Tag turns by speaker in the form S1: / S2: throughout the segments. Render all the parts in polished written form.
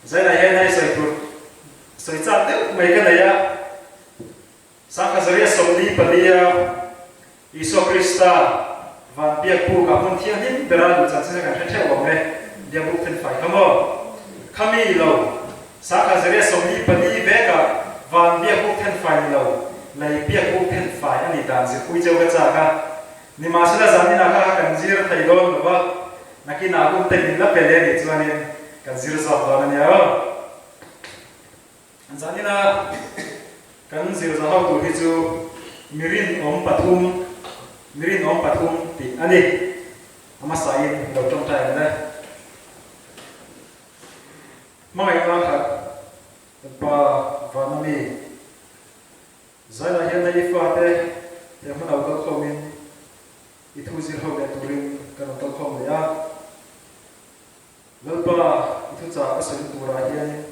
S1: Zainah hian hei sawi tur sawi chak deuh mai ka nei a, Sangkhazaria 44 a Isua Krista van biak buk ah hmun thianghlim bera luh chanchin a kan hre theuh awm e, biak buk thenfai kha maw? Khami lo, Sangkhazaria 44 vek ah van biak buk thenfai ni lo, lei biak buk thenfai a nih dan zirpui cheu ka chak a, nimahsela zaninah kha kan zir thei dawn lo va, nakinah hun te min la pe leh nih chuanin kan zir zawk dawn a nia aw. Zanina kan zir za ho tur hi chu mi rinawm pathum, mi rinawm pathum tih a ni. A hmasain lo tawngtai ang le. Hmangaihna khat kan pa vana mi Zainah hian hei i fate he hmun lo kal khawmin i thu zir ho leh turin kan rawn kal khawm leh a. Lalpa, i thuchah ka sawi turah hianin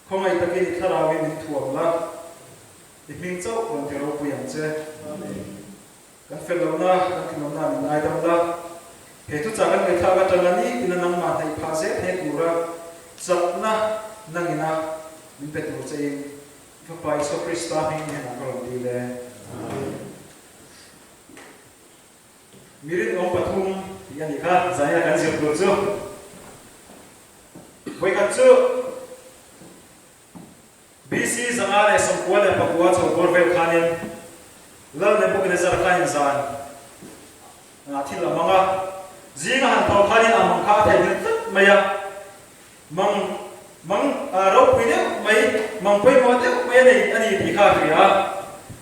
S1: khawngaih takin i thlarauin min thuam la, i hming chauh rawn ti ropui ang che. Kan fel lohna, kan tlinawmna min ngaidam la, he thuchah kan ngaihthlak atanga nitina nangmah hnaih phah zel thei tura chakna nangina min pe tur chein i Fapa Isua Krista hming hnenah ka rawn dil e. Amen. Mi rinawm pathum tih a nih kha, zaina kan zir tur chu. Vawikhat chu BC 599 chho bawr vel khanin Lal Nebuchadnezzar khanin zan ah thil a mang a, zing a han tho khanin a mang kha a theihnghilh tlat mai a. Mang mang ropui deuh mai, mang pawimawh deuh mai a nei a ni tih kha a hria a.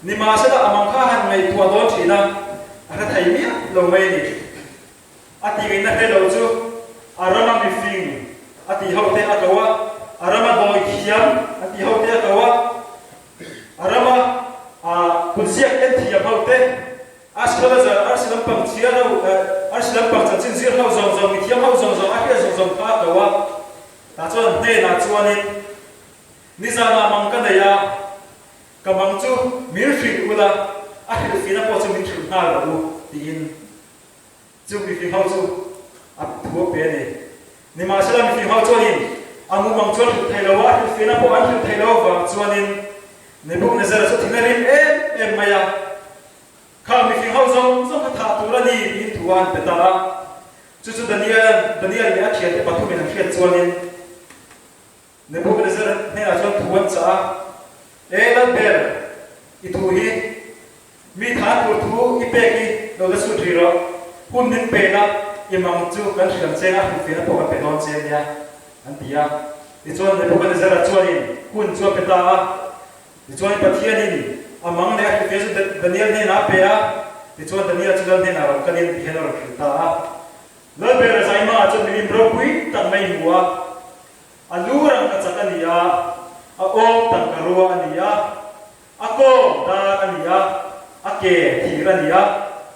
S1: Nimahsela a mang kha a han ngaihtuah dawn thin a, a hre thei miah lo mai a ni. A tih ngaihna hre lo chu a rama mifing a tih ho te a ko a, a rama dawi thiam a tih ho te a ko a, a rama kutziak en thiam ho te, Astrologer, arsi lampang chhiar ho, arsi lampang chanchin zir ho zawng zawng, mithiam ho zawng zawng, a hriat zawng zawng kha a ko a. Tah chuan hnenah chuanin, Nizanah mang ka nei a, ka mang chu min hrilh ula, a hrilhfihna pawh chu min hrilh nghal rawh u, tiin chu mifing ho chu a thu a pe a ni. Nimahsela mifing ho chuanin a mumang chu an hrilh thei lo a, a hrilhfihna pawh an hrilh thei lo avang chuanin Nebuchadnezzar chu thin a rim em em mai a. Kha mifing ho zawng zawng kha thah tur a ni tiin thu a han pe ta a. Chu chu Daniel, Daniel leh a thiante pathumin an hriat chuanin Nebuchadnezzar hnenah chuan thu an chah a, E Lalber, i thu hi mi tha tur thu i pek hi lo la sut rih rawh. Hun min pena i mang chu kan hriam cheng a, hrilhfiahna pawh kan pe dawn che nia, an ti a. Tichuan Nebuchadnezzar-a chuanin hun chu a pe ta a. Tichuan Pathianin a mang leh a hrilhfiah chu Daniel hnenah a pe a, tichuan Daniel chu Lal hnenah rawn kalin ti hian a rawn hrilh ta a. Lalber Zaima chuan milim ropui tak mai hmu a, a lu rangkachak a ni a, a awm tangkarua a ni a, a kawm dar a ni a, a ke thir a ni a,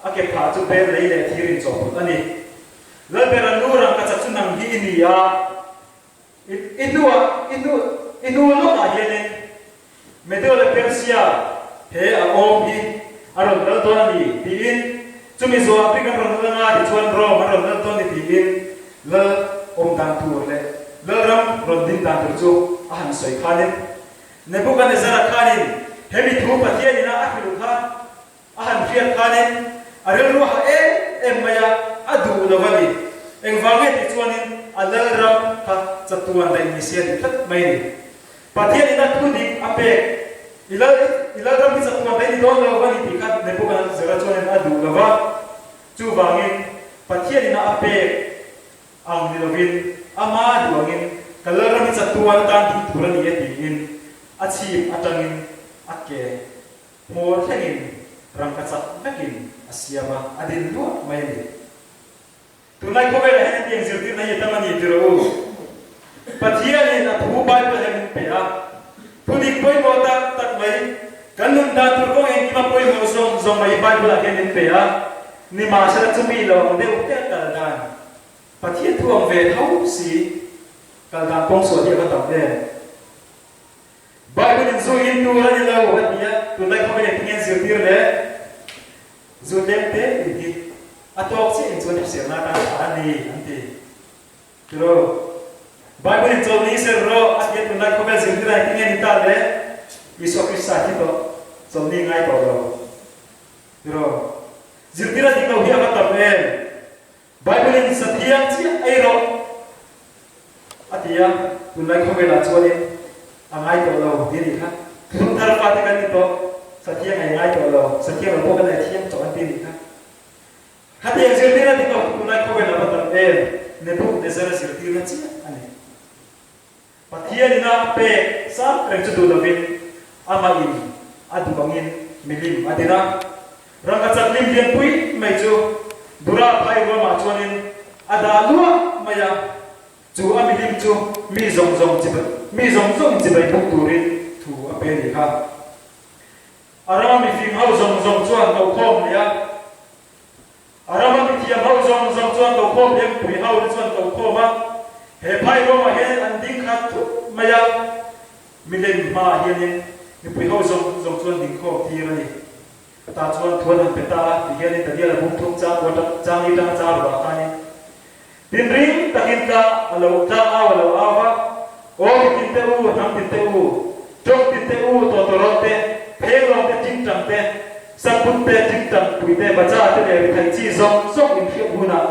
S1: a ke phah chu bel lei leh thir inchawhpawlh a ni. Lalber a lu rangkachak chu nang hi i ni a, I hnuah, i hnu, i hnu lawkah hianin Medo leh Persia he a awm hi a rawn lal dawn a ni tiin, chumi zawhah Greek an rawn lal anga tichuan Rome an rawn lal dawn ni tiin lal awm dan tur leh lalram rawn din dan tur chu a han sawi khanin Nebuchadnezzar-a khanin hemi thu Pathianin a a hrilh kha A han hriat khanin a rilru a ha em em mai a, a duh lo a ni. Engvang nge tih chuanin a lalram kha chatuan daih ni se a duh tlat mai a ni. Pathianin a thu dik a pek, I lal, i lalram hi chatuan daih ni dawn lo a ni tih kha Nebuchadnezzar-a chuanin a duh lo va. Chuvangin Pathianin a a pek ang ni lovin ama duh angin ka lalram hi chatuan atan ding tur a ni e tiin a chhip atangin a ke Hmawr thlengin rangka chak vekin a siam a, a din luah mai a ni. Tunlai khawvelah hian hetiang zirtirna hi a tam a ni tiraw u? Pathianin a thu Bible hian min pe a, thu dik pawimawh tak tak mai, kan nun dan tur kawng engkima pawimawh zawng zawng mai hi Bible-ah hian min pe a, nimahsela chumi lo ang deuh te a kal dan, Pathian thu ang ve tho si kal dan kawng sual hi a va tam em? Bible in zu in tur a ni lo a ti a, tunlai khawvel in tinge an zirtir le? Zu tlem te in hi a tawk chiah in chuan hriselna atan tha a ni an ti. Tiraw? Bible in chawlhni ser rawh a tia tunlai khawvel zirtir ah engtin nge ni ta le? Isua Krista thi tawh chawlhni ngai tawh lo. Tiraw? Zirtir a dik lo hi a va tam em? Bible in sathiang chiah ei rawh a ti a, tunlai khawvelah chuanin a ngai tawh lo ti a nih kha. Thuthlung thar fate kan ni tawh, sathiang ei ngai tawh lo, sathiang lo pawh kan ei thiang tawh an ti a nih kha. Khatiang zirtirna dik lo hi tunlai khawvelah va tam em? Nebuchadnezzar-a zirtirna chiah a ni. Pathian ina a pek sang reng chu duh lovin amah in a duh angin milim a din a. Rangkachak lim lianpui mai chu Dura phai ruamah chuanin a dah luah mai a, chu a milim chu mi zawng zawng chibai mi zawng zawng in chibai buk turin thu a pe a nih kha. A rama mifing ho zawng zawng chuan kokhawm leh a. A rama mithiam ho zawng zawng chuan kokhawm lengpui ho te chuan kokhawm a, he phai ruamah hianin an ding khat thup mai a, milem hmaah hianin mipui ho zawng zawng chuan dingkhawm tir a ni. Tah chuan thu an han pe ta a, tihianin Daniel a bum thum chang kual tang chang li tanga chang ruah khanin tinring takin tlang a lo tlang au a lo au va, Aw mi tinte u, hnam tinte u, tawng tinte u, tawtawrawt te, phenglawng te, tingtang te, Sakut te, tingtang pui te, bacha te leh rithai chi zawng zawng inhriat hunah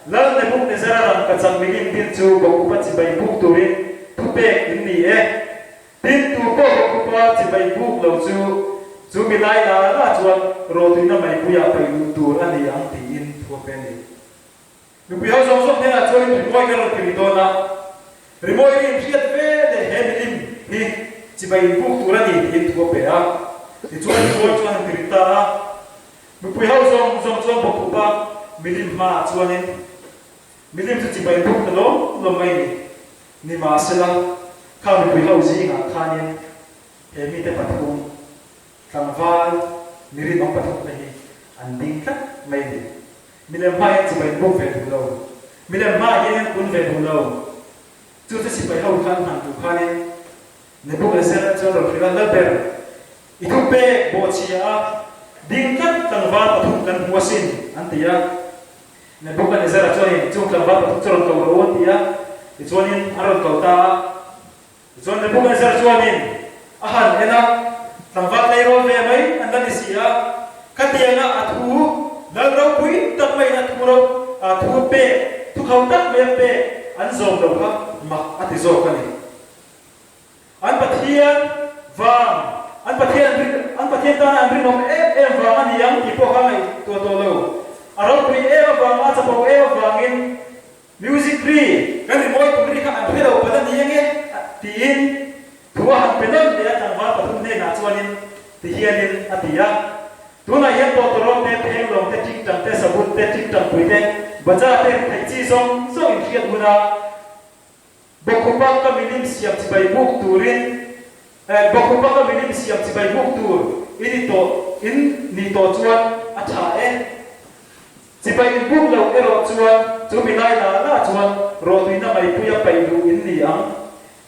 S1: Lal Nebuchadnezzar-a rangkachak milim din chu bawkhupa chibai buk turin thupek in ni e. Tin, tu pawh bawkhupa chibai buk lo chu chu mi lai la la chuan rawtuina meipuiah paih luh tur a ni ang tiin thu a pe a ni. Mipui ho zawng zawng hnenah chuan rimawi kan rawn ti rih dawn a, rimawi hi inhriat ve leh he milim hi chibai inbuk tur a ni tiin thu a pe a. Tichuan rimawi chuan han ti rih ta a, mipui ho zawng zawng chuan bawkkhupa milim hmaah chuanin milim chu chibai inbuk ta lawm lawm mai ni. Nimahsela, kha mipui ho zingah khanin he mite pathum Tlangval mi rinawm pathumte hi an ding tlat mai a ni. Milem hma hian chibai buk ve duh lo. Milem hma hian an kun ve duh lo. Chu chu sipai ho khan hman duh khanin Nebuchadnezzar chuan rawn hrilh a, Lalber, i thu pek bawhchhia a ding tlat tlangval pathum kan hmu asin, an ti a. Nebuchadnezzar-a chuanin chung tlangval pathum chu rawn ko rawh u, an ti a. Tichuanin an rawn ko ta a. Tichuan Nebuchadnezzar chuanin a han en a, tlangval tleirawl ve mai an la ni si a, khatianga a thu lal ropui tak maiin a thu ro a thu pek, thu kho tak mai a pek an zawm lo kha mak a ti zawk a ni. An Pathian vang, an Pathian an rin, an Pathian tana an rinawm em em vang a ni ang tih pawh kha a ngaihtuah tawh lo. A ropui em avanga, a chapo em avangin Music ri, kan rimawi tum ri kha an hre lo palh a ni ange tiin thu a han pe nawn leh a tlangval pathum hnenah chuanin ti hianin a ti a. Tunah hian tawtawrawt te, phenglawng te, tingtang te, sabut te, tingtang pui te, baja te, theih chi zawng zawng inhriat huna Bawkhupa ka milim siam chibai buk turin eh Bawkhupa ka milim siam chibai buk tur i ni tawh in ni tawh chuan a tha e. Chibai in buk loh erawh chuan chu mi lai la la chuan rawhtuina meipuia paih duh in ni ang.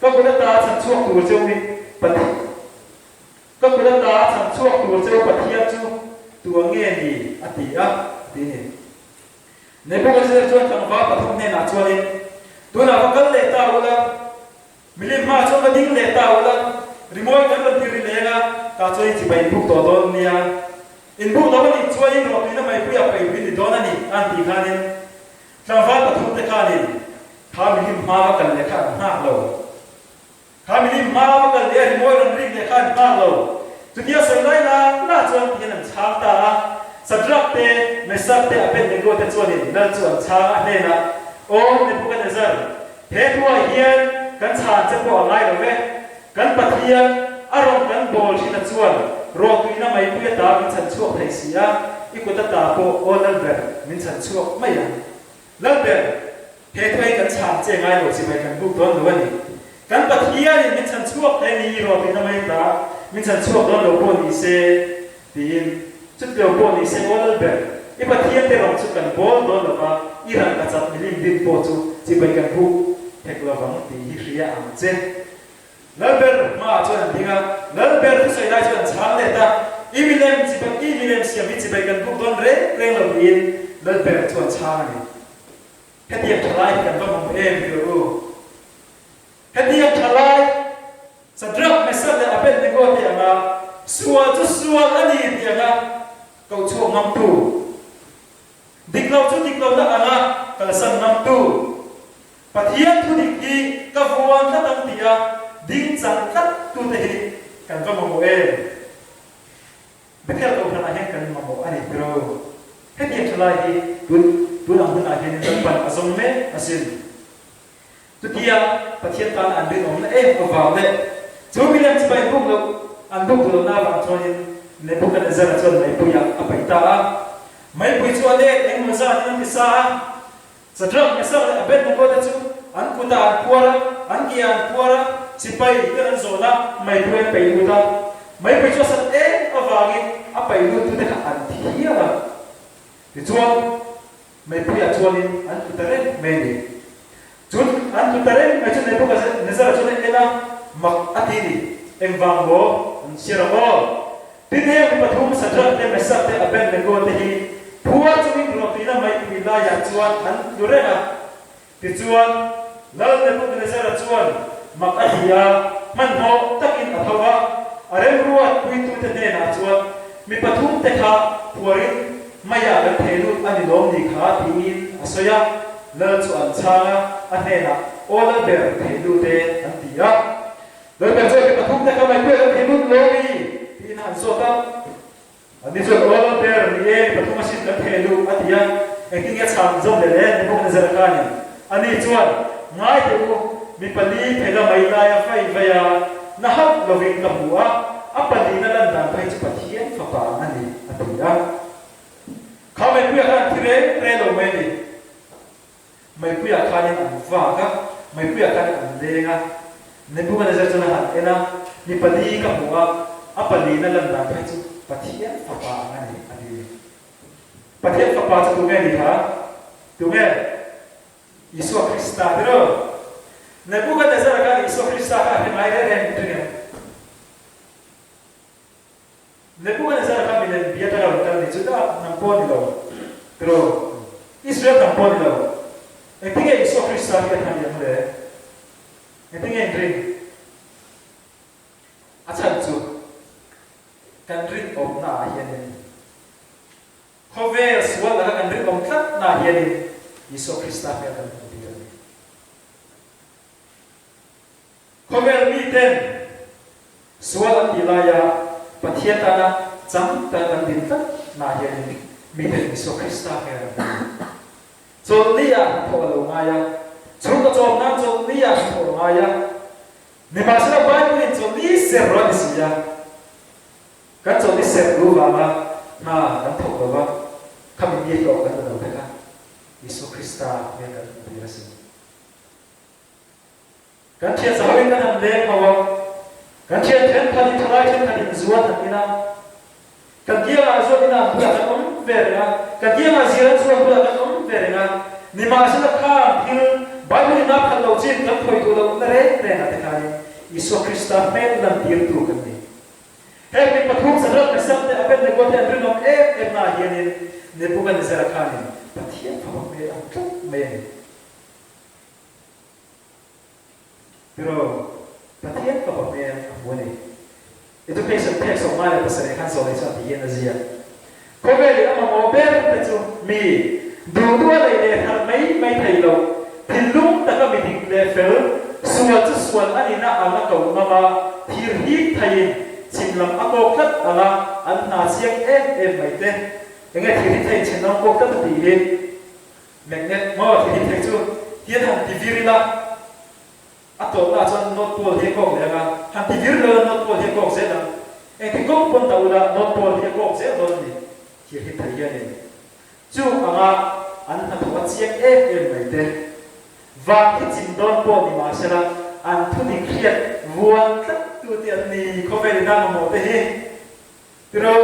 S1: Ka kut ata chhan chhuak tur cheu i Pathian Ka kut ata chhan chhuak tur cheu Pathian chu tua nge ni a ti a ti ni. Nebuchadnezzar chuan tlangval pathum hnenah chuanin, Tunah va kal leh ta ula, milim hmaah chuan va ding leh ta ula, rimawi kan rawn ti ri leng a, tah chuan in chibai inbuk tawh dawn nia. Inbuk lo a nih chuanin rawhtuina meipuia peih in ni dawn a ni, a han tih khanin tlangval pathumte khanin kha milim hma va kal leh kha an nghak lo. Kha milim hma va kal leh a rimawi rawn rik leh kha an nghak lo. Chutia sawi lai la la chuan tihian an chhang ta a. Shadrach te, Meshach te, Abednego te chuanin lal chu an chhang a hnenah, Aw Nebuchadnezzar, he thuah hian kan chhan che pawh a ngai lo ve. Kan Pathian, a rawn kan bawl hrin a chuan rawhtuina meipui ata min chhan chhuak thei si a, i kut ata pawh aw Lalber min chhan chhuak mai ang. Lalber, he thu hi kan chhang che ngai lo chibai kan buk dawn lo a ni. Kan Pathianin min chhan chhuak thei a ni i rawhtuina mai ta min chhan chhuak dawn lo pawh ni se tiin chutilo pawh ni se aw Lalber, i Pathian te rawng chu kan bawl dawn lo va, i rangka chak milim din pawh chu chibai kan buk hek lo vang tih hi hria ang che. Lalber hmaah chuan an ding a, Lalber thusawi lai chuan an chhang let a, I milem chibai, i milem siam hi chibai kan buk dawn reng reng lo tiin Lalber chu an chhang a ni. Hetiang tha lai hi kan va mamawh em rilru? Hetiang thalai Shadrach, Meshach leh Abednego te anga sual chu sual a ni tih anga koh chhuak ngamtu, dik lo chu dik lohna anga kalsan ngamtu, Pathian thu dik hi ka vuan tlat ang tia ding chang tlat tute hi kan va mamawh em? Bethel Kohhranah hian kan mamawh a ni tiro. Hetiang thalai hi tun tun ang hunah hianin Lalpan a zawng mek asin. Chutia Pathian tana an rinawmna em avang leh chu milem chibai buk loh an buk duh lohna avang chuanin Nebuchadnezzar-a chuan meipuiah a paih ta a. Meipui chu a let engemaw zatin an ti sa a. Shadrach, Meshach leh Abednego te chu an kutah an phuar a, an keah an phuar a, sipai ten an zawn a, meipui an paih lut a. Meipui chu a sat em avangin a paih luttute kha an thi hial a. Tichuan, Meipuiah chuanin an tlu ta reng mai a ni. Chun an tlu ta reng mai chu Nebuchadnezzar chuan a en a, mak a ti ni. Engvang maw an chhiar ang aw? Tin heng mi pathum Shadrach te, Meshach te, Abednego te hi phuar chungin ruahtuina meipui laiah chuan an tlu reng a. Tichuan, Lal Nebuchadnezzar-a chuan mak a ti a, hmanhmawh takin a tho va, a remruat puitute hnenah chuan, Mi pathumte kha phuarin maiah kan thei lut a ni lawm ni kha? tiin a sawi a. Lal chu an chhang a, a hnenah, Aw Lalber, thei lut e, an ti a. Lalber chuan, Mi pathumte kha maipuiah kan thei lut lawm ni? tiin a han zawt a. Ani chuan aw lo ber ni e, mi pathum asin kan theh luh a ti a, engtin nge a chhan zawm leh le? Nebuchadnezzar khanin ani chuan, Ngai teh u, mi pali phela mai laia fai vai a, na hauh lovin ka hmu a, a palina lan dan phei chu Pathian fapa ang a ni, a ti a. Kha meipuia khan an thi reng reng lo mai a ni. Meipuiah khanin an vak a, meipuiah khanin an leng a. Nebuchadnezzar chuan a han en a, Mi pali ka hmu a, a palina lan dan phei chu Pathian fapa ang a ni, a ti. Pathian fapa chu tunge ni kha? Tunge? Isua Krista tiraw? Nebuchadnezzar-a khan Isua Krista kha a hre ngai reng reng ring em? Nebuchadnezzar kha milem bia ta rawn kal ni Juda hnam pawh a ni lo, tiraw? Israel hnam pawh a ni lo. Engtinge Isua Krista hi a hna ni ang le? Engtinge in rin? A chhan chu kan rinawmna ah hianin khawvel sual laka kan rinawm tlatna ah hianin Isua Krista hmel kan hmu tir a ni. Khawvel miten sual an tih laia Pathian tana chang tak an din tlat nah hianin miten Isua Krista hmel an hmu a. Chawlhni ah hnathawh a lo ngai a, chhungkaw chawm nan chawlhni ah hnathawh a ngai a. Nimahsela Bible in chawlhni ser rawh a ni si a, kan chawlhni ser duh vanga hna kan thawk lo va, khami ni hlawh kan la lo te kha Isua Krista hmel kan hmu tir asin. Kan thian zahoin kan han leng ho a, kan thian thenkhatin thalai thenkhatin zuan han in a, kan kiangah zuan in an bulah kan awm ve reng a, kan kiangah zir an chuan bulah kan awm ve reng a, nimahsela khang thil Bible in a phal lo chin kan khawih duh lohna reng rengah te khanin Isua Krista hmel lantirtu kan ni. Heng mi pathum Shadrach, Meshach te Abednego te an rinawm em em naah hianin Nebuchadnezzar khanin Pathian fapa hmel a hmu tlat mai a ni. Tiraw, Pathian fapa hmel a hmu a ni. Education phek 57 khan zawh leh chuan ti hian a ziak. Khawvelin a mamawh ber te chu mi duh duh a lei leh harh mai mai thei lo, thinlung taka mi dik leh fel, sual chu sual a nihna ang a koh ngam a, thir hik theiin chhim lam a kawk tlat ang a, an hna chiang em em mai te. Enge thir hik theiin chhim lam a kawk tlat a tih hi? Magnet maw thil hi thei chu hian han ti vir ila, a tawpnaah chuan North Pole hi a kawk leh ang a, han ti vir lo ila North Pole hi a kawk zel ang. Engti kawng pawn dah ula North Pole hi a kawk zel dawn a ni, thil hi thei hianin. Chu anga an hnathawh a chiang em em mai te, vang hi chim dawn pawh ni mahsela an thudik hriat vuan tlat tute an ni khawvel ina mamawh te hi. Tiro,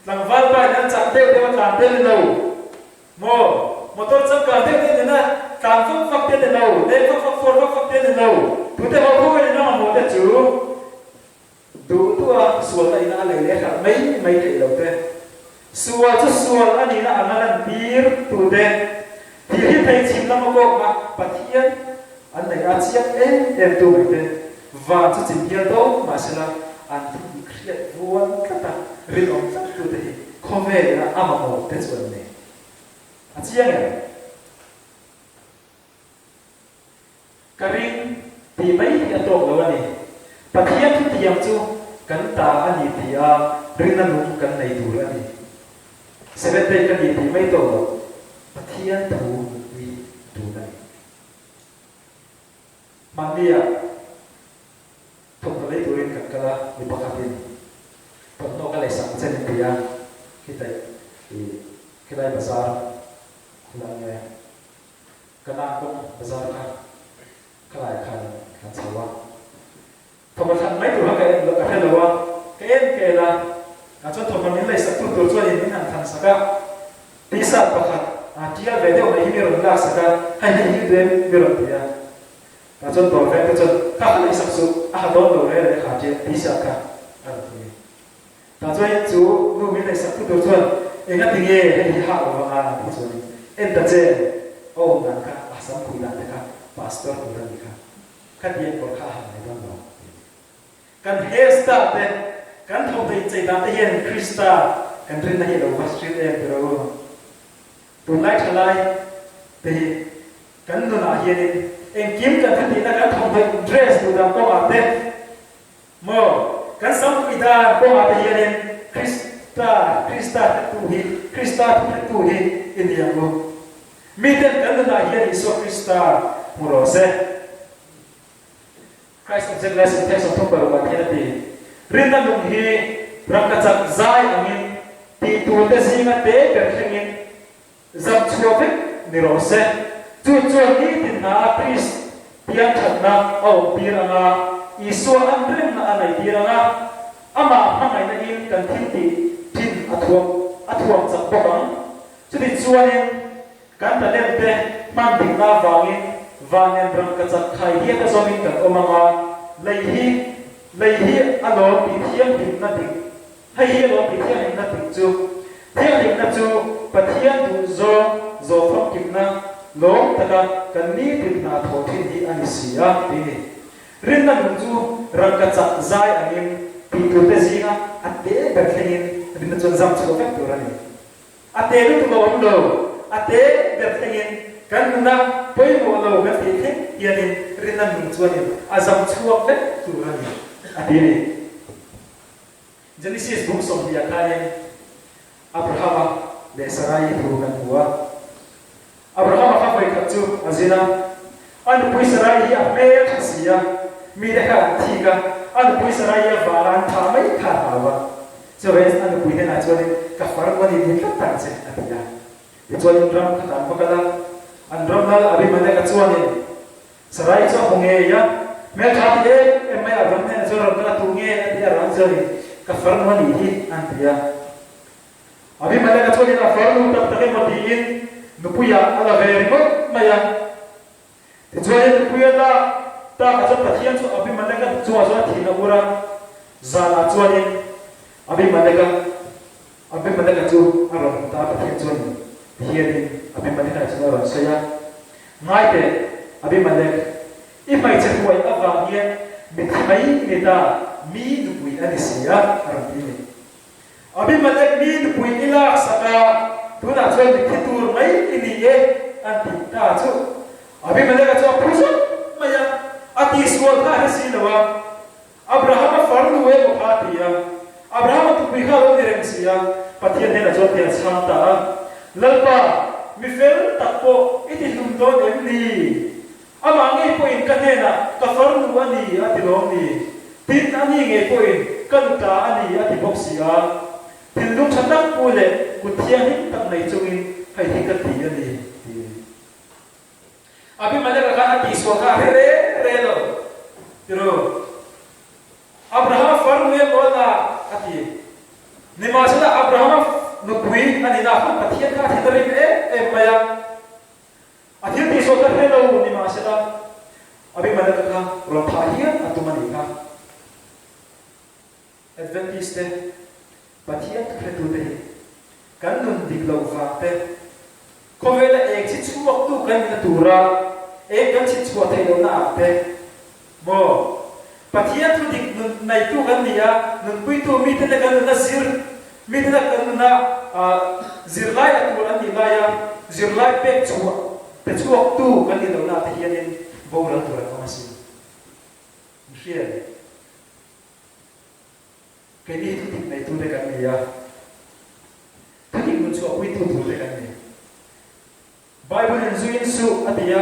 S1: tlangval pa in an chak deuh deuh a tlan tel lo maw? Motor changkang deuh deuh nena tlan vak vak te ni lo, leng vak vak fawr vak vak te ni lo. Tute ho ho in a mamawh te chu duh duh a sualna ina a lei leh hralh mai mai theih lo te. Sual chu sual a nihna anga lantir tute thil hi thei chhim lama kawkna Pathian. An neih a chiang em em tu mai te van chu chim hial dawn mahsela an thu dik hriat vuan tlat a, rinawm tlat tu te hi khawvel a a mamawh te chu an nei. A chiang em? Ka ring tih mai hi a tawk lo a ni. Pathian thutiang chu kan ta a ni tih a rinna nung kan nei tur a ni. Seventh day ka ni tih mai tawk lo, Pathian thu nunpui a tul a ni. Hmannia thawmhnaw lei turin kan kal a, mi pakhatin thawmhnaw ka leisak ang che min ti a, khitaih ih khilai bazar khulai nge Kanan kawng bazar kha khalai khan kan chho a, thawmhnaw thlan mai tur kha ka en ka hre lo a, ka en ka en a, tah chuan thawmhnaw min leisak tu tur chuanin min han thlan sak a, t-shirt pakhat a tial ve deuh mai hi mi rawn lak sak a, hei hei hi duem mi rawn ti a, tah chuan dawr veng te chuan kha kha leisak suh a ha dawn lo reng reng kha t-shirt kha a rawn ti. Tah chuan chu nu min ngaihsak tu tur chuan engati nge hei hi hah lo vanga an tih chuanin en ta che a awm dan kha a sam phui dan te kha pastor tur a nih kha khatiang kawr kha a han nei dawn lo tiin kan hairstyle te kan thawmhnaw inchei dan te hian Krista kan rinna hi a lo va hrilh em tiraw u tunlai thalai te hi kan nunah hianin engkim kan thutihna kan thawmhnaw dress duh dan kawngah te Maw, kan sampui dan kawngah te hianin Krista, Krista hretu hi, Krista thuhretu hi i ni ang u. Miten kan nunah hian Isua Krista hmu rawh se. Christ Object Lesson Text 36 ah hian a ti, Rinna nung hi rangkachak zai angin tihturte zinga te ber thlengin Zam chhuah vek ni rawh se. Chu chuan nitin hna a Krist pian thatna a awm tir ang a, Isua an remna a nei tir ang a, amah hmangaihna in kan thil tih thin a thuam a thuam chak bawk ang. Chuti chuanin kan talent te hman dikna avangin van nen rangkachak khai hiat a zawmin kan awm ang a, lei hi lei hi a lawm tih thianghlimna dik Hei hi alawm ti thianghlimna dik chu. Thianghlimna chu Pathian duhzawng zawh famkimna lawm taka kan nitin hna thawh thin hi a ni si a, ti ni. Rinna nung chu rangkachak zai angin tihturte zinga a te ber thlengin rinna chuan zam chhuah vek tur a ni. A te lutuk a awm lo, a te ber thlengin kan nuna pawimawh lo kan tih thleng hianin rinna nung chuanin a zam chhuak vek tur a ni, a ti a ni. Genesis bung 20 ah khanin Abrahama leh Sarai thu kan hmu a. Abrahama kha vawi khat chu a zin a, a nupui Sarai hi a hmel tha si a, mite kha an thik a, a nupui Sarai hi a vala an thah mai kha a hlau a. Chuvangin a nupui hnenah chuanin ka far kuan i ni tlat ang che a ti a. Tichuanin ram khatah an va kal a, an ram lal Abimeleka chuanin Sarai chu a hmu ngei a, Hmeltha ti em em mai a ram hnenah chuan rawn kal a tu nge a ti a rang chuanin ka farnu a nih hi an ti a. Abimeleka chuanin a farnu tak tak emaw tiin nupuiah a la ve ringawt mai a. Tichuanin nupui a lak takah chuan Pathian chu Abimeleka chungah chuan a thin a ur a, zanah chuanin Abimeleka Abimeleka chu a rawn hmu ta a, Pathian chuanin tihianin Abimeleka chuan a rawn sawi a, Ngai teh, Abimelek, i hmeichhe huai avang hian mithi mai i ni ta, mi nupui a ni si a, a rawn ti a ni. Abimelek, mi nupui i laksak a, tunah chuan mithi tur mai i ni e, an ti ta chu. Abimeleka chu a phu zawk mai a, a tihsual kha a hre si lo a. Abrahama farnu emaw kha a ti a, Abrahama tupui kha a lo ni reng si a, Pathian hnenah chuan ti a chhang ta a, Lalpa, mi fel tak pawh i ti hlum dawn em ni? Amah ngei pawhin ka hnenah ka farnu a ni a ti lawm ni? Tin, a ni ngei pawhin ka nuta a ni a ti bawk si a, thinlung tha tak pu leh kut thianghlim tak nei chungin hei hi ka ti a ni, tiin. Abimeleka khan a tihsual kha a hre reng reng lo tiraw? Abrahama farnu emaw a la a ti. Nimahsela Abrahama nupui a nihna khan Pathian kha a thin a rim em em mai a. A thil tihsual kha hre lo nimahsela Abimeleka kha rawn thah hial a tum a nih kha. Adventist te, Pathian thuhretute hi kan nun dik loh vang te, khawvela eng chi chhuaktu kan nihna tura. Eng kan chhit chhuah theih lohna ah te maw? Pathian thu dik nun neitu kan ni a, nunpuitu mite te kan nuna zir, mite te kan nuna zirlai a tur an nih laia zirlai pek chhuah pe chhuaktu kan nih lohna ah te hianin boral tur an awm asin. Hriat. Keini hi thudik neitute kan ni a, thudik nun chhuahpuitu turte kan ni. Bible-in zuin suh a ti a,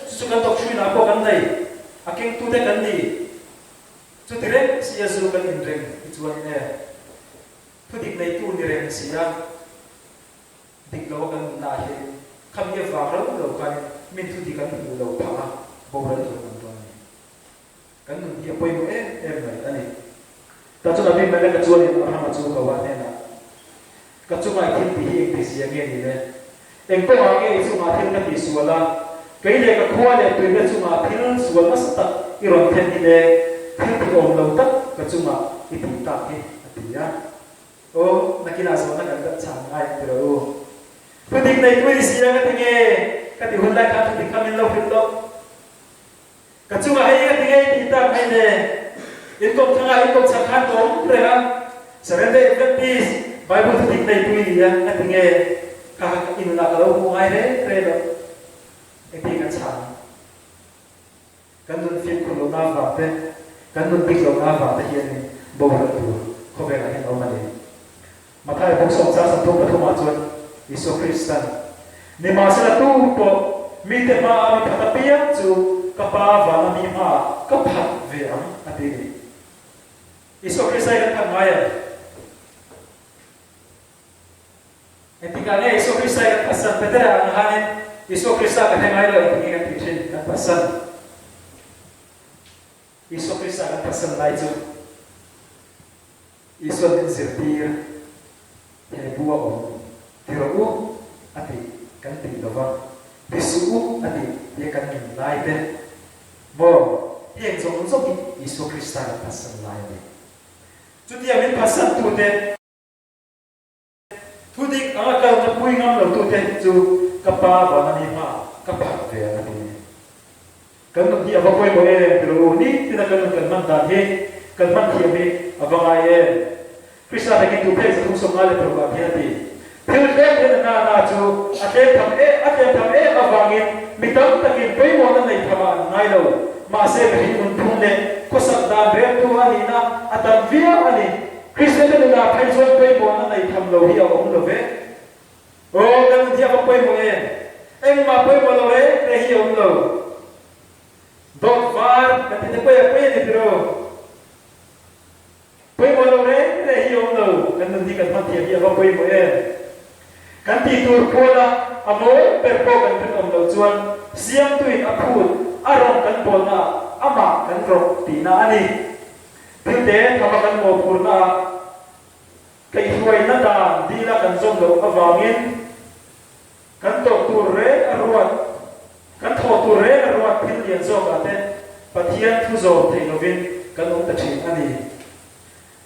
S1: chu chu kan doctrine-ah pawh kan nei, a kengtute kan ni. Chuti reng si a zu kan inreng hi chuan e, thudik neitu ni reng si a, dik lo a kan nunnaah hian khami avang rau lo khanin min thudik an hmuh lo phah a, boral tur an dawn a ni. Kan nun hi a pawimawh em em mai a ni. Tah chuan Abimeleka chuanin Abrahama chu Kawa hnenah, Ka chunga i thil tih hi engti zia nge ni le? Eng kawngah nge i chungah thil ka tih sual a? Kei leh ka khua leh tuina chungah thil sual nasa tak i rawn thlen hi le, thil tih awm lo tak ka chungah i tih tak hi, a ti a. Aw, nakinah zawhna kan dat chhan ngai ang tiraw u. Thudik nei pui si a ka ti nge? Ka ti hun lai khan thudik kha min lo hrilh loh. Ka chungah hei ka ti ngei tih tak mai le. In kawmthlang ah in kawmchhak khan ka awm reng a, Seventh-day Adventist Bible thudik neipui ni a ka ti nge, kha kha i nunah ka lo hmuh ngai reng reng lo. Engtin kan chhan ang? Kan nun fimkhur lohna avang te, kan nun dik lohna avang te hianin boral tur khawvelah hian a awm a ni. Matthai bawk sawmchang 33 ah chuan Isua Kristan, Nimahsela tu pawh mite hmaah mi phat apiang chu ka Pa vana mi hmaah ka phat ve ang, a ti ni. Isua Krista hi kan phat ngai em? Engtikah nge Isua Krista hi kan phatsan? Petera ang hanin Isua Krista ka hre ngai lo engtik nge kan tih thin? Kan phatsan. Isua Krista kan phatsan lai chu Isuan min zirtir, He bu a awm, ti rawh u, a ti, kan ti lo va, ti suh u, a ti, tia kan nun lai te maw? Heng zawng zawng hi Isua Krista kan phatsan lai a ni. Chutia min phatsantute. Thudik anga kalna pui ngam lo tute chu ka pa vana mi hma ka phat ve ang a ti. Kan nun hi a va pawimawh em ti rawh u, nitina kan nun kan hman dan hi kan hman thiam hi a va ngai em. Krista takin tu phek 356 ah hian a ti, Thil tlem hian a na na chu a tlem tham em a tlem tham em avangin mi tam takin pawimawhna nei thamah an ngai lo. Mahse mihring nunphung leh khawsak dan remtu a nihna a tam viau a ni. Kristiante nunah phei chuan pawimawhna nei tham lo hi a awm lo ve. Aw, kan nun hi a va pawimawh em? Engmah pawimawh lo reng reng hi a awm lo. Dawt var kan ti te pawi a pawi a ni tiraw? Pawimawh lo reng reng hi a awm lo. Kan nun hi kan hman thiam hi a va pawimawh em? Kan tih tur kuala a mawl ber pawh kan rinawm loh chuan Siamtuin a phut a rawng kan pawlnaah amah kan rawk tihna a ni. Thilte thama kan mawhphurhnaah kaihhruaina dan dila kan zawm loh avangin kan tawh tur reng a ruat, kan thawh tur reng a ruat thil lian zawkah te Pathian thu zawm thei lovin kan awm ta thin a ni.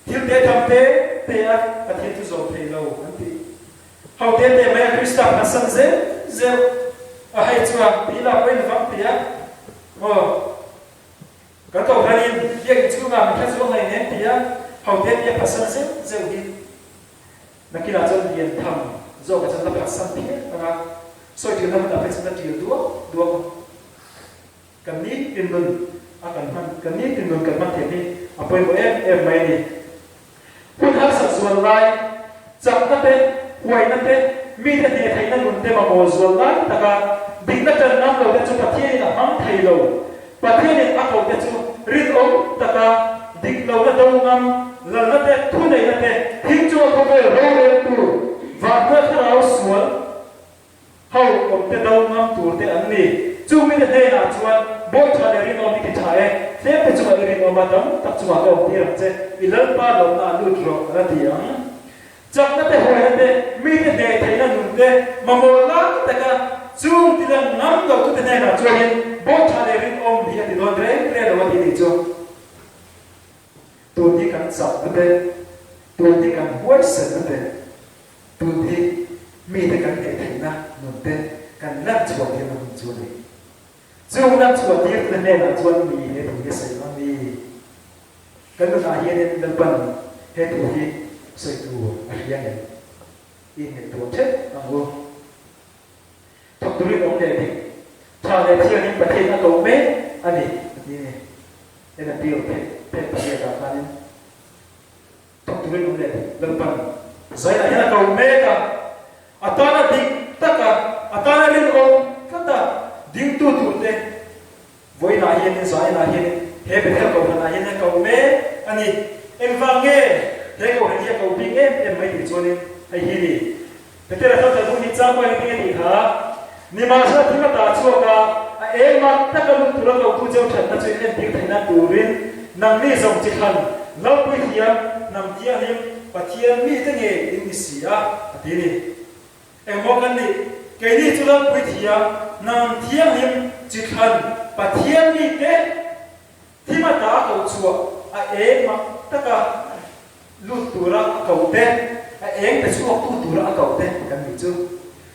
S1: Thilte tham te te a Pathian thu zawm thei lo an ti. Ho te te mai a Krista phatsan zeuh zeuh a hei chuan ti lak pawhin vang ti a maw? Kan kohhranin biakinn chhungah mi hre zuang hlei nem tia hote tia phatsan zeuh zeuh hi nakinah chuan lian tham zawkah chuan la phatsan phian ang a, sawi ṭilna hmunah phei chuan la ṭil duak duak ang. Kan nitin nun a kan hman, kan nitin nun kan hman thiam hi a pawimawh em em mai a ni. Hun harsat zual lai, chakna te, huaina te, mite hneh theihna nun te mamawh zual lai taka dikna ṭan ngam lo te chu Pathianin a hmang thei lo. Pathianin a koh te chu rinawm taka dik lohna do ngam, lalna te, thuneihna te, thil chunga khawvel roreltu, vanhnuai thlarau sual, Ho awmte do ngam tur te an ni. Chu mite hnenah chuan, Bawi tha leh rinawm i ti tha e, tlemte chungah i rinawm a, tam tak chungah ka awm tir ang che, i Lalpa lawmna ah lut rawh, a la ti ang. Chakna te, huaina te, mite hneh theihna nun te, mamawh lai taka chung ti lang ngam lo tute hnenah chuanin, Bawi tha leh rinawm hi a ti dawn reng reng lo a ti nih chu. Tun hi kan chakna te, tun hi kan huaisenna te, Tun hi mite kan hneh theihna nun te kan lan chhuah thiamna hun chu a ni. Chung lam chhuah tirtute hnenah chuan mi he thu hi a sawi ang mi? Kan nunah hianin Lalpan he thu hi sawi tur a hria ngem? I ngaihtuah ṭheuh ang u. Thawk turin awm leh dik, tha leh thiangin Pathian a ko mek a ni, a ti a ni. En appeal phek phek pariatah khanin. Thawk turin awm leh dik Lalpan zainah hian a ko mek a, a tana dik taka, a tana rinawm tlata dingtu turte vawiinah hianin, zainah hianin, he Bethel kohhranah hian a ko mek a ni. Engvang nge he kohhran hi a ko bik em em mai tih chuanin hei hi ni. Petera chuan Talmud hi chang pawhin engtin nge tih kha? Nimahsela thil a tah chhuak a, a eng mak taka lut tura kotu cheu thatna chu in entir theihna turin nangni zawng chi thlan Lalpui thiam, hnam thianghlim, Pathian mite nge in ni si a, a ti ni. Engmaw kan nih? Keini chu Lalpui thiam, hnam thianghlim, chi thlan, Pathian mite Thim a ta a koh chhuah a eng mak taka lut tura a koh te, a eng pe chhuaktu tura a koh te kan nih chu.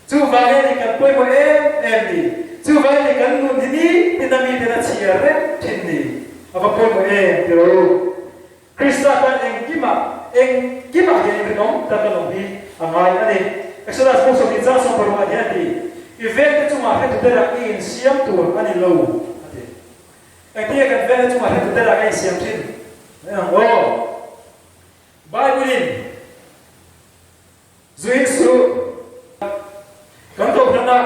S1: Chuvangin a ni kan pawimawh em em ni. Chuvangin a ni kan nun hi nitin a miten a chhiar reng thin ni. A va pawimawh em ti rawh u. Krista tan engkimah, engkimah hian inrinawm tak an awm hi a ngai a ni. Exodus buk 20 chang 60 ah hian a ti, I vengte chungah hretu berah i insiam tur a ni lo, a ti. Engtinge kan vengte chungah hretu berah ka insiam thin? En ang aw. Bible-in Zuin suh kan kohhranah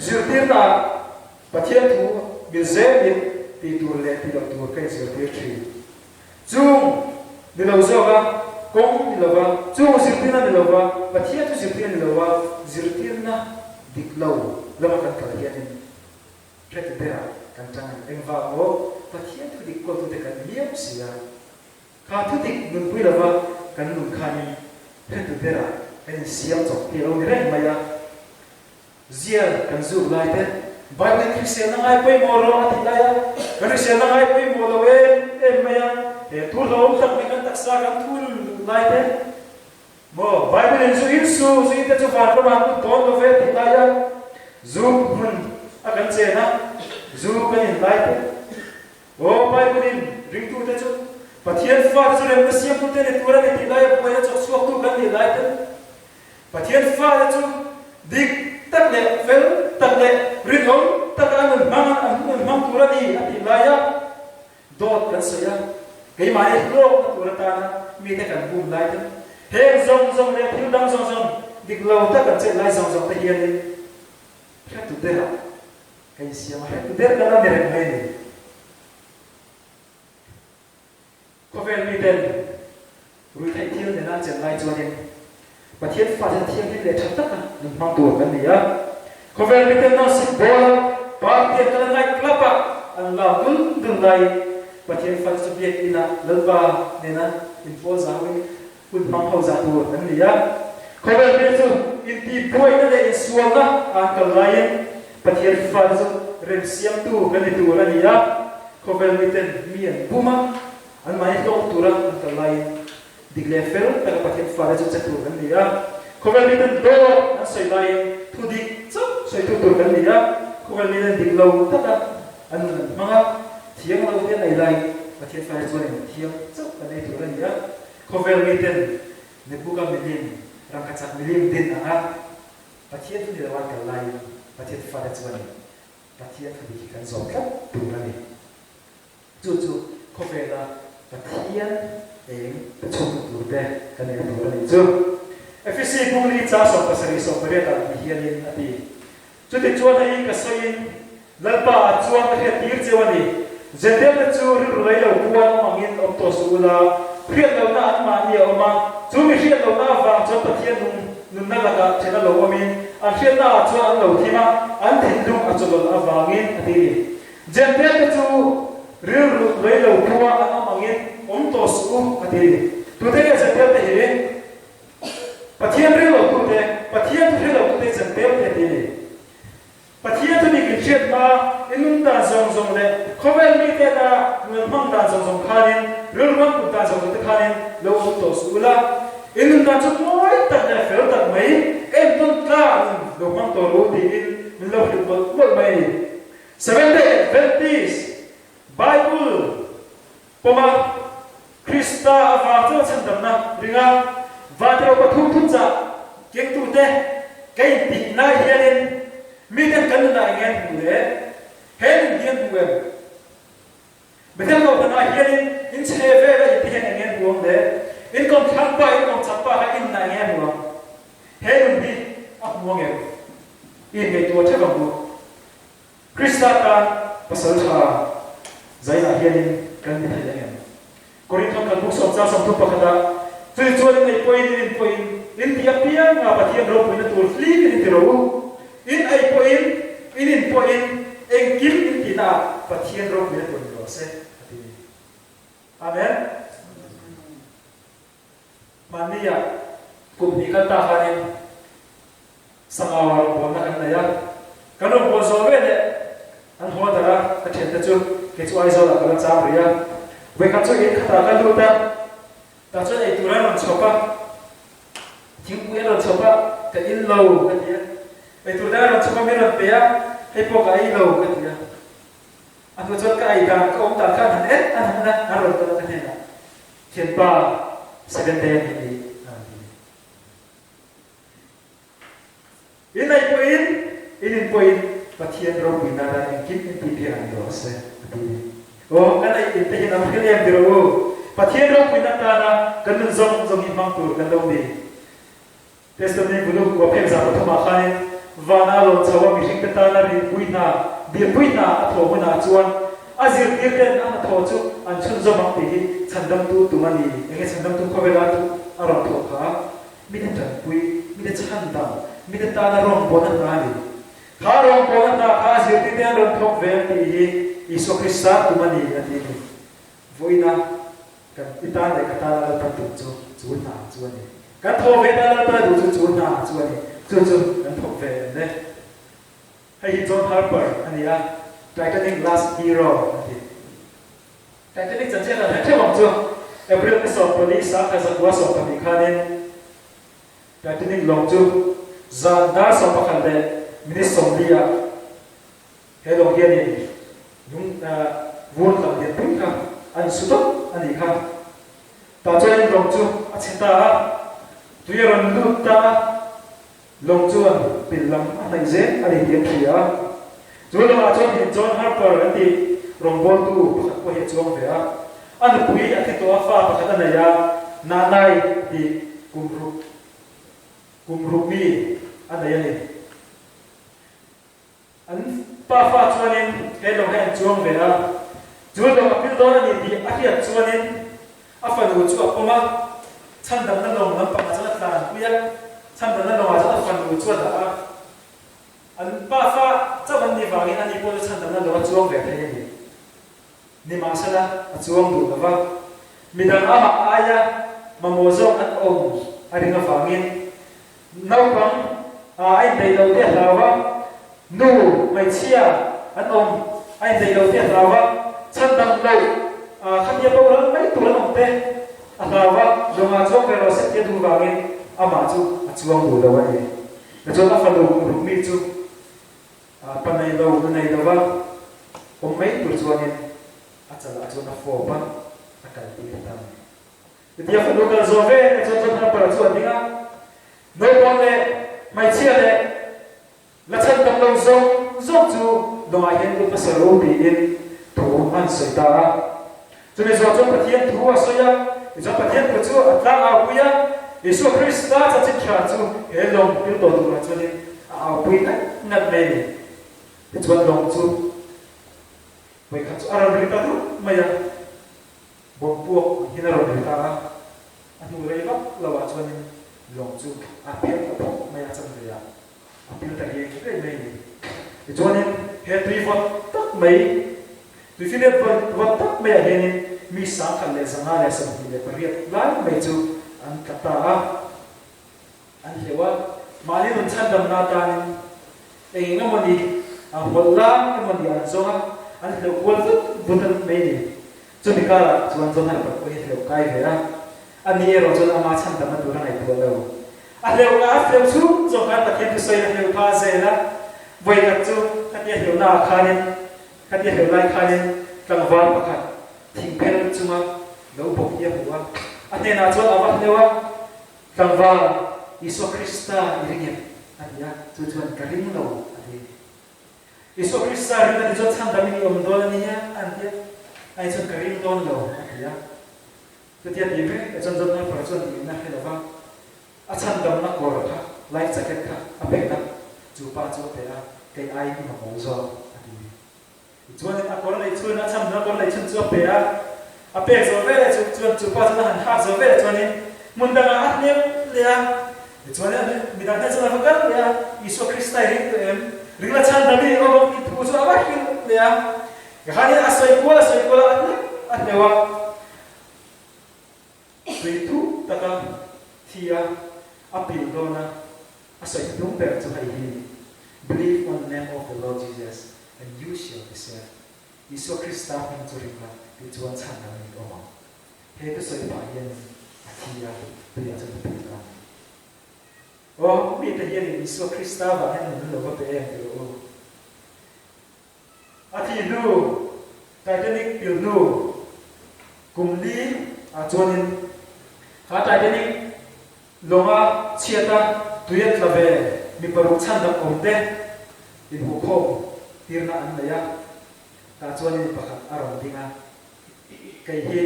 S1: zirtirnaah Pathian thu mil zelin tih tur leh tih loh tur ka inzirtir thin. Chung ni lo zawka kawng ni lova, chung zirtirna ni lova, Pathian thu zirtirna ni lova zirtirna dik lo lama kan kal hianin hretu berah kan tang a ni. Engvang maw? Pathian thu dik kawltute kan ni miau si a. Kha thudik nunpui lova kan nun khanin hretu berah kan insiam chawp hi a lo ni reng mai a. Zial kan zuk lai te, Bible in hriselna ngai pawimawh rawh a tih lai a, kan hriselna ngai pawimawh lo em em mai a, he thu hlauhawm tak mai kan taksa kan thun duh lai te, maw Bible in zu in su, zu in te chu van ramah an lut dawn lo ve tih lai a, zu hmun a kan chen a, zu kan in lai te, Aw, Bible-in ringtute chu Pathian fate chu remna siamtute ni tur a ni tih laia buaina chawk chhuaktu kan nih lai ten Pathian fate chu dik tak leh fel tak leh rinawm taka an nun hmang an nun hmang tur a ni a tih laia dawt kan sawi a, keimahni hlawkna tur atana mite kan bum lai ten heng zawng zawng leh thil dang zawng zawng dik lo tak kan chet lai zawng zawng te hianin hretu berah Ka insiam a hretu ber ka la ni reng mai a ni. Khawvel miten ruihtheih thil nena chen lai chuanin Pathian fate thianghlim leh tha taka nun hmang tur kan ni a. Khawvel miten nawnsip bawla party an kal a night club ah an lam dul dul laiin Pathian fate chu biakinn ah Lalpa nena inpawl zauin Hun hmang ho zah tur an ni a. Khawvel hmel chu intihbuaina leh insualna a an kal laiin Pathian fate chu remsiamtu kan ni tur a ni a. Khawvel miten mi an bum a, anmahni hlawk tura an kal laiin dik leh fel taka Pathian fate chu che tur kan ni a. Khawvel miten dawt an sawi laiin thu dik chauh sawitu tur kan ni a. Khawvel miten dik lo taka an nun an hmang a, thiang lo te an ei laiin Pathian fate chuanin thiang chauh kan ei tur a ni a. Khawvel miten Nebuka milim, rangkachak milim din anga Pathian thu ni lo an kal laiin Pathian fate chuanin Pathian thu dik hi kan zawm tlat tur a ni. Chu chu khawvela Pathian eng pe chhungtu turte kan en tur a nih chu. Efesi bung li cha 70 18 ah ti hianin a ti. Chutichuan hei ka sawiin Lalpa ah chuan ka hriat tir cheu a ni. Jentail-te chu rilru lei lo puan awm angin awm tawh suh ula, hriat lohna anmahni a awm a, chu mi hriat lohna avang chuan Pathian nung nunna lakah then a lo awmin an hriatna ah chuan an lo thim a, an thinlung a chawlawlh avangin a ti a ni. Jentail-te chu rilru lei lo pua an awm angin awm tawh suh u a ti a ni. Tute nge Jentail-te hi? Pathian ring lotute, Pathian thu hre lotute Jentail-te a ti a ni. Pathian chu dik in hriat hma, i nun dan zawng zawng leh khawvel mite na nun hmang dan zawng zawng khanin, rilru an put dan zawng zawng te khanin lo awm tawh suh ula. I nun dan chu mawi tak leh fel tak mai, entawn tlak nun lo hmang tawh ru tiin min lo hrilh mawlh mawlh mai a ni. Seventh-day Adventist Bible pawma Krista avang chuan chhandamna ringa Vantirh pathum thuchah kengtute ka intih lai hianin miten kan nunah eng nge an hmuh le? He nun hi an hmu em? Bethel kohhranah hianin in chhe vela inti hian eng nge an hmu ang le? In kawmthlang pa, in kawmchak pa kha in nunah eng nge a hmu ang? He nun hi a hmu ang em? I inngaihtuah theuh ang u. Krista tan pasal tha zainah hianin kan ni thei ang em? Korinthon kan buk sawmchang 31ah, Chutichuan chuan in ei pawhin in in pawhin in ti apianga Pathian ropuina tur hlimin in ti ro u. In ei pawhin in in pawhin engkim in tihnaah Pathian ropuina tur ni rawh se, a ti. Amen. Hmannia kum hnih kal ta khanin Sangau-ah rawngbawlna kan nei a, kan rawngbâwl zawh veleh an haw darh a, ka ṭhiante chu kei chu Aizawl-ah ka la chang rih a. Vawikhat chu in khatah ka lut a, tah chuan eitur an rawn chhawp a, thingpui an rawn chhawp a, ka in lo ka ti a, eitur dang an rawn chhawp a, min rawn pe a, hei pawh ka ei lo ka ti a. A hnu chuan ka ei dan, ka awm dan kha an han en an han en a, an rawn kal a ka hnenah, Thianpa, Seventh Day a ni tih a rawn ti. In ei pawhin, in in pawhin Pathian ropui nana engkim in tih piang an ni rawh se, a ti. Aw, kan ei in te hian a hrilh em ti rawh u. Pathian ropuina tana kan nun zawng zawng hi hmang tur kan lo ni. Testimony Buluk kua phek zah pathumah khanin vana a lawn chho a mihringte tana rinpui hna, dirpui hna a thawh hunah chuan a zirtirten a hnathawh chu an chhunzawm ang tih hi chhandamtu tum a ni. Enge chhandamtu khawvela a rawn thawh kha? Mite tanpui, mite chhandam, mite tana rawngbawlna hna a ni. Kha rawngbawlna hna kha a zirtirte an rawn thawk ve ang tih hi Isua Krista tum a ni a ti a ni. Vawiina kan i tan leh ka tana Lalpan tum chu chu hna chu a ni. Kan thawh ve tana Lalpan a duh chu chu hna chu a ni. Chu chu kan thawk ve em le? Hei hi John Harper a ni a, Titanic Last Hero a ti. Titanic chanchin kan hre theuh ang chu. April ni 14 1912 khanin Titanic lawng chu zan dar 11 leh minute 40 ah he lawng hianin lung vur tlang lian pui kha a insu dawt a nih kha. Tah chuanin lawng chu a chhe ta a, tui a rawn lut ta a. Lawng chuan pil lam a hnaih zel a ni tih an hria a. Chu lawngah chuan hin John Harper an tih rawngbawltu pakhat pawh hi a chuang ve a. A nupui a thi tawh a, fa pakhat a nei a, Nanai tih kum ruk kum ruk mi a nei a ni. An pafa chuanin he lawng hi an chuang ve a, chu lawng a pil dawn a ni tih a hriat chuanin a fanu chu a pawm a, chhandamna lawng lampangah chuan a tlanpui a, chhandamna lawngah chuan a fanu chu a dah a. An pafa chauh an nih vangin ani pawh chu chhandamna lawng a chuang ve thei a ni. Nimahsela a chuang duh lo va, midang amah aia mamawh zawk an awm a ring avangin naupang a indaih lo te a hlau va, nu hmeichhia an awm a indaih lo te a hlau va, chhandam loh khatia boral mai tur an awm te a hlau va, lawngah chuang ve rawh se tia duh vangin amah chu a chuang duh lo a ni. Tichuan a fanu Rukmi chu Pa nei lo, nu nei lova awm mai tur chuanin a chalah chuan a fawp a, a kaltir ta a ni. Chutia fanu kal zawh ve te chuan John Harper-a chu a ding a, naupang leh hmeichhia leh la chhan tam lo zawng zawng chu lawngah hian lut hmasa ro tiin thu a han sawi ta a. Chumi zawh chuan Pathian thu a sawi a, tichuan Pathian thu chu a tlang aupui a, Isua Krista chanchin tha chu he lawng pil tawh turah chuanin a aupui ngat ngat mai a ni. Tichuan lawng chu vawikhat chu a rawn ri ta rup mai a, bawm puak ang hian a rawn ri ta a, a hnu rei vak loah chuanin lawng chu a phelh ta phawk mai a, chanve ah a pil ta riai riai mai a ni. Tichuanin he tui vawt tak mai Tuifiliat vawt tak maiah hianin mi 1128 lai mai chu an tla ta a, an hleuh a. Mahni nun chhandamna atanin eng eng emawni a hawlh lai emawni an zawng a, an hleuh kual vut vut a mai a ni. Chumi karah chuan John Harper pawh hi a hleuh kai ve a, ani erawh chuan ama chhandamna tur a ngaihtuah lo. A hleuh a hleuh chhung zawng khan Pathian thusawiin a hleuh phah zel a, vawikhat chu khatia hleuhnaah khanin. Khatia hleuh lai khanin tlangval pakhat thingphel chunga lo bawk hi a hmu a, a hnenah chuan a va hleuh a, Tlangval, Isua Krista i ring em? a ti a, chu chuan Ka ring lo a ti. Isua Krista ring a ti chuan chhandamin i awm dawn a nia a an ti a, ani chuan Ka ring dawn lo a ti a. Chutia ti mek chuan John Harper chuan tihna hre lo va, a chhandamna kawr kha, life jacket kha a pek a, chu pa chu a pe a, kei aiin i mamawh zawk a ti. Tichuanin a kawr lei chhun, a chhandamna kawr lei chhun chu a pe a, a pek zawh veleh chu chuan chu pa chuan a han hak zawh veleh chuanin hmun dangah a hnem leh a, tichuanin midang hnen chuan a va kal leh a, Isua Krista i ring tawh em? Ring la chhandam i awm ang tih thu chu a va hrilh leh a, tikhanin a sawi kual a sawi kual a, a hnem a hneuh a. Tui thuk taka thi a, a pil dawn a, a sawi hnung ber chu hei hi ni, Believe on the name of the Lord Jesus and you shall be saved, Isua Krista hming chu ring la, tichuan chhan dang in awm ang. He thusawi pah hianin a thi a, tuiah chuan a pil ta a ni. Aw, mite hianin Isua Krista vang hian nun an lo va pe em tih rawh u. A thih hnu, Titanic pil hnu kum li ah chuanin kha Titanic lawnga chhiata tui a tla ve mi paruk chhandam awm te inhmuhkhawm tirna an nei a, tah chuanin mi pakhat a rawn ding a, Kei hi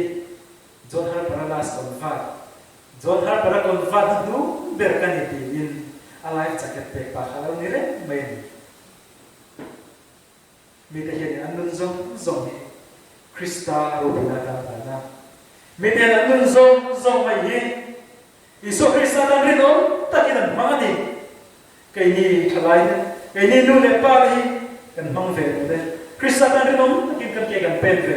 S1: John Harper-a last convert, John Harper-a convert hnuhnung ber ka ni tiin a life jacket pek pa kha a lo ni reng mai a ni. Mite hianin an nun zawng zawng hi Krista ropuina atan a hlan a. Mite'n an nun zawng zawng mai hi Isua Krista tan rinawm takin an hmang a ni. Keini thalai te, keini nu leh pa te hi kan hmang ve lo te. Krista tan rinawm takin kan ke kan pen ve.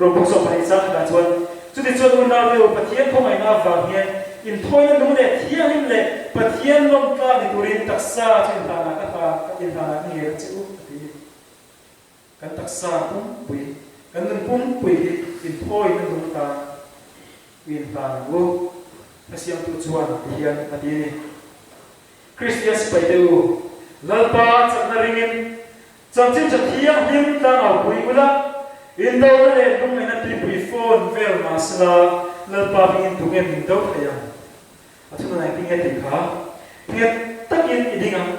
S1: Ropui zawk pahnih chang khatah chuan, Chutichuan unaute u, Pathian khawngaihna avang hian inthawina nung leh thianghlim leh Pathian lawmtlak ni turin taksa chu inhlanah ka hlan, inhlanah ka ngei ang che u, a ti. Kan taksa pumpui, kan nun pumpui hi inthawina nung atan i inhlan ang u. Hmasiamtu chuan ti hian a ti a ni. Kristian sipaite u, Lalpa chakna ringin Chanchin tha thianghlim tlangau pui ula, indona leh lungngaihna tuipui phone vel mahsela Lalpa hmingin tunge min do thei ang? A thunun engtin nge tih kha nghet takin i ding ang.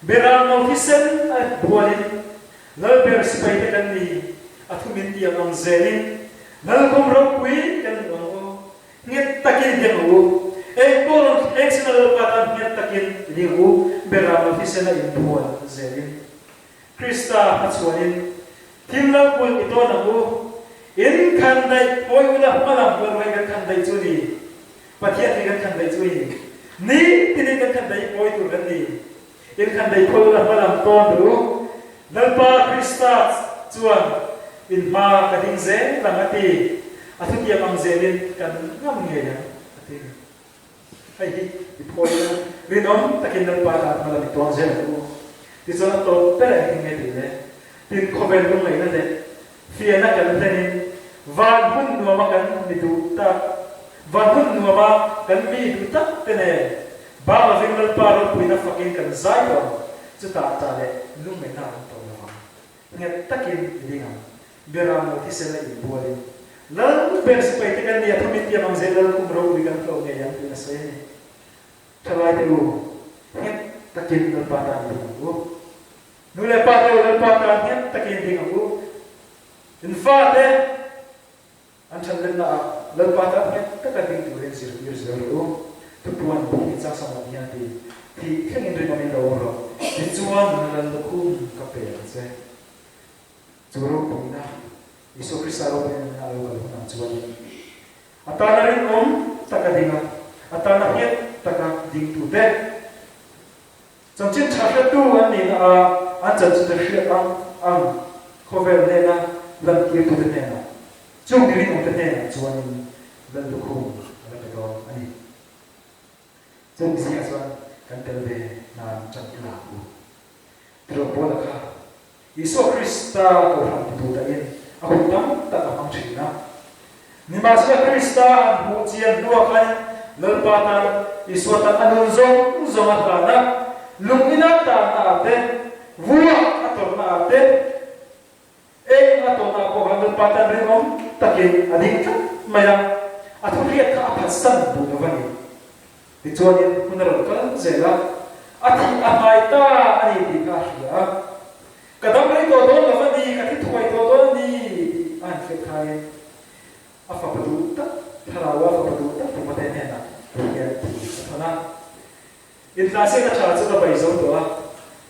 S1: Beram no thisen a bualin Lalber sipai te kan ni, a thu min tiang ang zelin Lalkum ropui kan hmu ang aw. Nghet takin i ding ang u. Eng pawh rawn thleng sela Lalpa tan nghet takin i ding ang u. Beram lo thisena inbual zelin Krista hmachhuanin thim lo kulh i tawn ang u. In khan daih phawi ula hmalam kual ruai kan khan daih chu ni. Pathian hi kan khan daih chu i ni. Ni tinin kan khan daih phawi tur kan ni. In khan daih phawi ula hmalam tawn ru. Lalpa Krista chuan in hma ka ding zel ang a ti. A thutiam ang zelin kan ngam ngei ang a ti. Hei hi i phawi ila, rinawm takin Lalpa tan hmalam i tuang zel ang u. Tichuan a tawp ber engtin nge tih le? Tin, khawvel lungngaihna leh fiahna kan hlenin van hmun nuama kan mi duh tak, van hmun nuama kan mi duh tak te nen bang lovin Lalpa ropuina fakin kan zai tawh ang, chutah tah leh lungngaihna a awm tawh lo vang. Nghet takin i ding ang. Beram lo thisena inbualin Lal ber sipai te kan ni a, thumi tiam ang zel Lal kum ropui kan hlawh ngei ang tiin a sawi a ni. Thalai te u, nghet takin Lalpa tan i ding ang u. Nu leh pa te u, Lalpa tan nghet takin i ding ang u. In fate an that letna ah Lalpa tan nghet taka ding turin zirtir zel rawh u. Thupuan hi in chang sang awm hian a ti, Thih thlengin rinawmin lo awm rawh, tichuan nuna Lal lukhum ka pe ang che. Chu ropuina, Isua Krista ropuina nena a lo kal hunah chuanin a tana rinawm taka ding a, a tana nghet taka dingtute chanchin tha hretu an nihna a an chanchin hriat ang ang khawvel hnena lantirtute hnenah, chung mi rinawmte hnenah chuanin Lal lukhum a la pe dawn a ni. Chung zingah chuan kan tel ve nan ṭan i la ang u. Tirhkoh Paula kha Isua Krista kohhran titu dahin a hun tam tak a hmang thin a. Nimahsela Krista an hmuh chian hnuah khan Lalpa tan Isua tan a nun zawng zawng a hlan a, lung ina tanna ah te, vuah a tawrhna ah te. eng a tawnah pawh khan Lalpa tan rinawm takin a ding tlat mai a, a thuhriat kha a phatsan duh lo va ni. Tichuanin hun a rawn kal zel a, a thih a hmai ta a ni tih kha a hria a. Ka dam rei tawh dawn lo va ni, ka thi thuai tawh dawn a ni tih a han hriat khain a fapa duh tak, Thlarau a fapa duh tak Timothea hnenah thu hian thu a thawn a. Intlansiakna tha chu ka bei zo tawh a,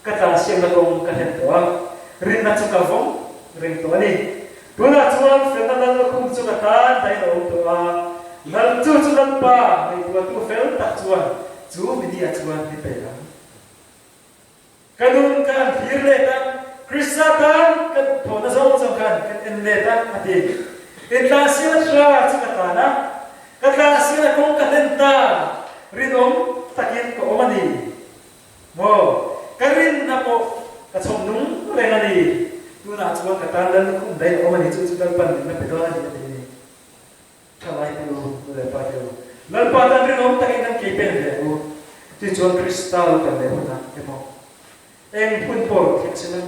S1: ka tlansiakna kawng ka hlen tawh a, rinna chu ka vawng reng tawh a ni. Tunah chuan felna lal lukhum chu ka tan dahin a awm tawh a, lal chu chu Lalpa ngaihtuahtu fel tak chuan chu minia chuan mi pe ang. Ka nun ka han thlir let a, Krista tan ka thawhna zawng zawng khan kan en let a, a ti. Intlansiakna tha chu ka tlan a, ka tlansiakna kawng ka hlen ta, rinawm takin ka awm a ni. Maw, ka rinna pawh ka chhawm nung reng a ni. Tunah chuan ka tan lal lukhum daih a awm a ni, chu chu Lalpan min la pe dawn a ni, a ti a ni. Thalai te u, nu leh pa te u, Lalpa tan rinawm takin kan kei pen ve ang u. Tichuan Krista lo kal leh hunah emaw, eng hun pawh rawn thleng sela,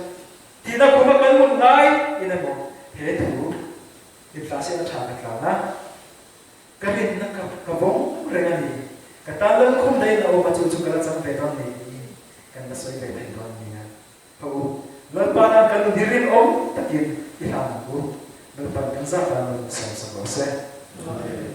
S1: tihna khuma kan mut lai in emaw, he thu intlahsiakna tha ka tlan a, ka rinna ka ka vawng reng a ni, ka tan Lalkhum daih in a awm a, chu chu ka la chang ve dawn ni tiin kan la sawi ve thei dawn nia. Tho u, Lalpa nan kan nun hi rinawm takin i hlan ang u. Lalpa'n kan zat tan nun siam sak rawh se. Amen.